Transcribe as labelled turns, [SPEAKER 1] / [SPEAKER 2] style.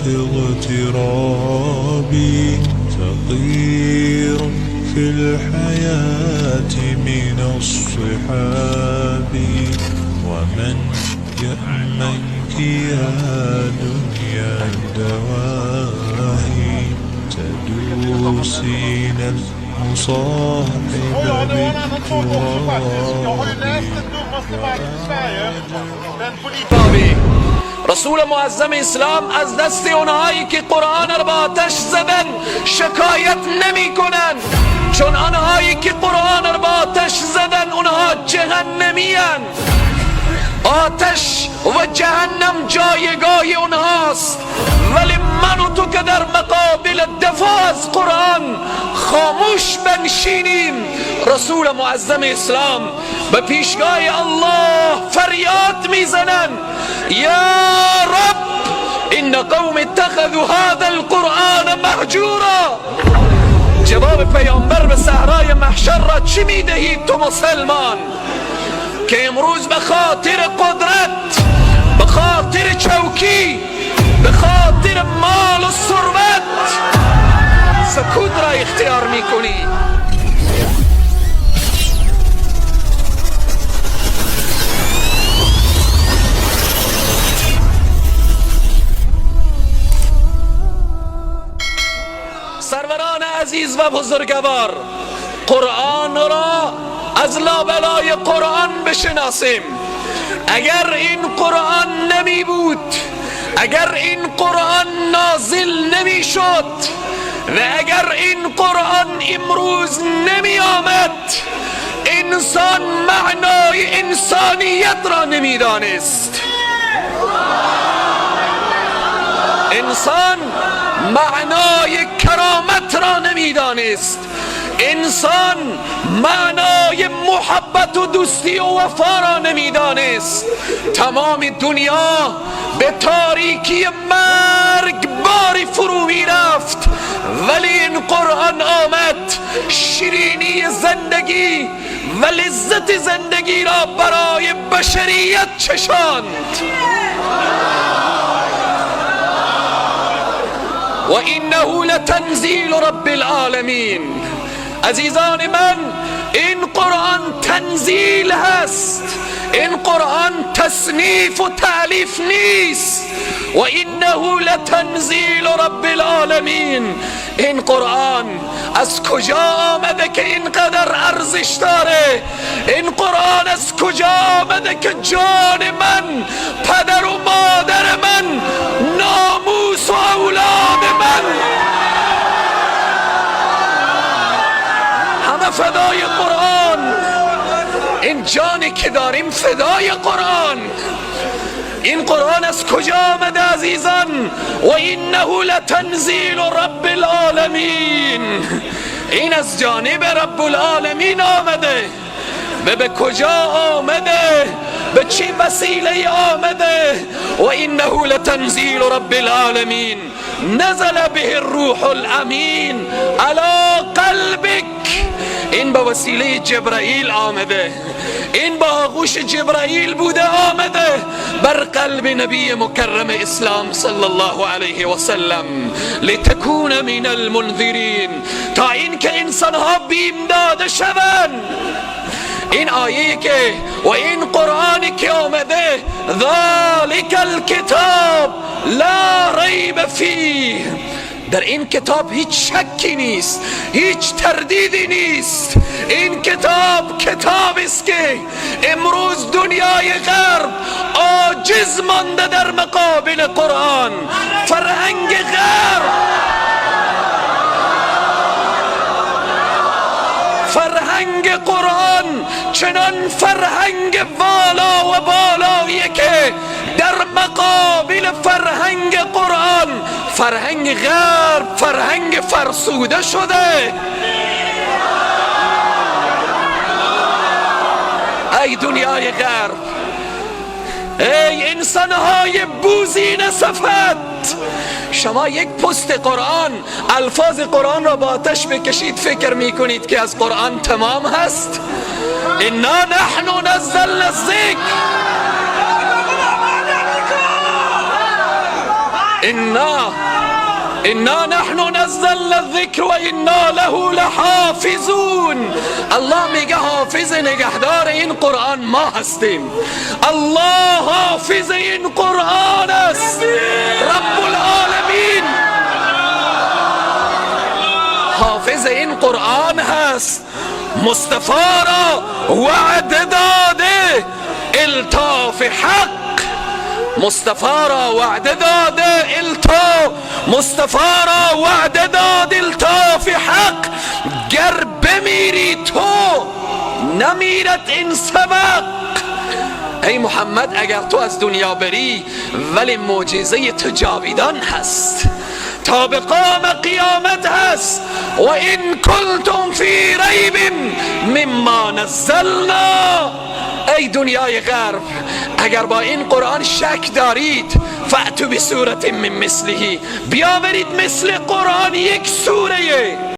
[SPEAKER 1] في اغترابي، فقير في الحياة من الصحاب، ومن يأمنك يا دنيا الدواهي، تدوسين المصاحب بالتراب.
[SPEAKER 2] رسول معظم اسلام از دست اونهایی که قرآن را با آتش زدن شکایت نمی کنند، چون آنهایی که قرآن را با آتش زدن اونها جهنمی اند. آتش و جهنم جایگاه اونهاست، ولی من و تو که در مقابل دفاع از قرآن خاموش بنشینیم، رسول معظم اسلام به پیشگاه الله فریاد میزنند: یا رب ان قوم اتخذوا هذا القرآن مهجورا. جواب پیامبر به صحرای محشر را چی میدهی تو مسلمان که امروز به خاطر قدرت، به خاطر چوکی، به خاطر مال و ثروت سکوت را اختیار میکنی؟ سروران عزیز و بزرگوار، قرآن را از لابلای قرآن بشناسیم. اگر این قرآن نمی بود، اگر این قرآن نازل نمی شد و اگر این قرآن امروز نمی آمد، انسان معنای انسانیت را نمی دانست. انسان معنای کرامت را نمی دانست. انسان معنای محبت و دوستی و وفا را نمیدانست. تمام دنیا به تاریکی مرگ باری فرو میرفت، ولی این قرآن آمد شیرینی زندگی و لذت زندگی را برای بشریت چشاند. و انه لتنزیل رب العالمین. عزیزان من، این قرآن تنزیل هست، این قرآن تصنیف و تألیف نیست. و انه لتنزیل رب العالمین. این قرآن از کجا آمده که اینقدر ارزش داره؟ این قرآن از کجا آمده که جان من، پدر و مادر من، ناموس و اولاد من همه فدای قرآن؟ این جانی که داریم فدای قرآن. این قرآن از کجا آمده عزیزان؟ و انه لتنزیل رب العالمین. این از جانب رب العالمین آمده. به کجا آمده؟ به چه وسیله آمده؟ و انه لتنزیل رب العالمین نزل به الروح الامین علی قلبک. این به وسیله جبرائیل آمده، این با آغوش جبرائیل بوده آمده بر قلب نبی مکرم اسلام صلی الله علیه و سلم، لتکون من المنذرین، تا اینکه انسانها بیم داده شوند. این آیه که و این قرآنی که آمده، ذلک الکتاب لا ریب فیه، در این کتاب هیچ شکی نیست، هیچ تردیدی نیست. این کتاب کتاب است که امروز دنیای غرب عاجز مانده در مقابل قرآن. فرهنگ غرب، فرهنگ قرآن چنان فرهنگ والا و بالاییه که در مقابل فرهنگ قرآن فرهنگ غرب فرهنگ فرسوده شده. ای دنیای غرب، ای انسانهای بوزین صفت، شما یک پست قرآن، الفاظ قرآن را با آتش بکشید، فکر میکنید که از قرآن تمام هست؟ انا نحن نزلنا الذکر. إنا نحن نزلنا الذكر وإنا له لحافظون. الله میگه حافظ، نگهدار این قرآن ما هستیم. الله حافظ این قرآن است. رب العالمین حافظ این قرآن هست. مصطفی را وعده داده الطاف حق، مصطفی را وعده داده الطاف، مصطفی را وعده داد الطاف حق. گر بمیری تو نمیرد این سبق. ای محمد، اگر تو از دنیا بری، ولی معجزه تو جاویدان هست، تا به قام قیامت هست. وإن كنتم في ريب مما نزلنا. ای دنیای غرب، اگر با این قرآن شک دارید، فأتوا بسورة من مثله، بیاورید مثل قرآن یک سوره.